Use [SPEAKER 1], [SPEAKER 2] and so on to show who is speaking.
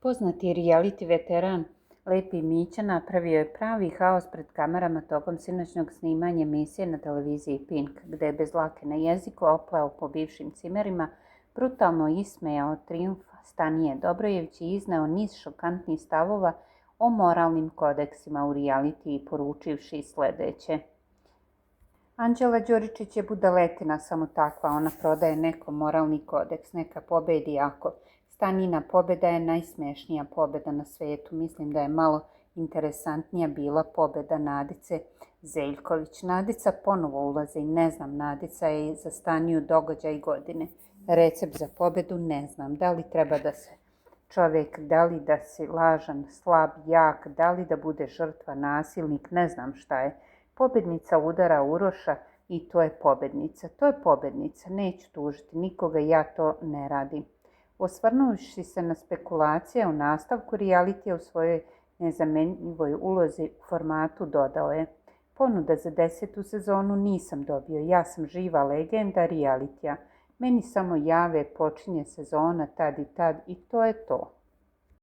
[SPEAKER 1] Poznati reality veteran Lepi Mića napravio je pravi haos pred kamerama tokom sinoćnog snimanja emisije na televiziji Pink, gde je bez lake na jeziku opleo po bivšim cimerima, brutalno ismejao trijumf Stanije Dobrojević i izneo niz šokantnih stavova o moralnim kodeksima u realitiji, poručivši sledeće. Anđela Đuričić je budaletina samo takva, ona prodaje nekom moralni kodeks, neka pobedi ako. Stanina pobeda je najsmešnija pobeda na svetu. Mislim da je malo interesantnija bila pobeda Nadice Zeljković. Nadica ponovo ulazi, ne znam, Nadica je za Staniju događaj godine. Recept za pobedu ne znam. Da li treba da se čovjek, da li da si lažan, slab, jak, da li da bude žrtva, nasilnik, ne znam šta je. Pobednica udara Uroša i to je pobednica. To je pobednica. Neću tužiti nikoga, ja to ne radim. Osvrnujući se na spekulacije o nastavku realitija u svojoj nezamenljivoj ulozi u formatu, dodao je: ponuda za 10. sezonu nisam dobio, ja sam živa legenda realitija. Meni samo jave, počinje sezona tad i tad i to je to.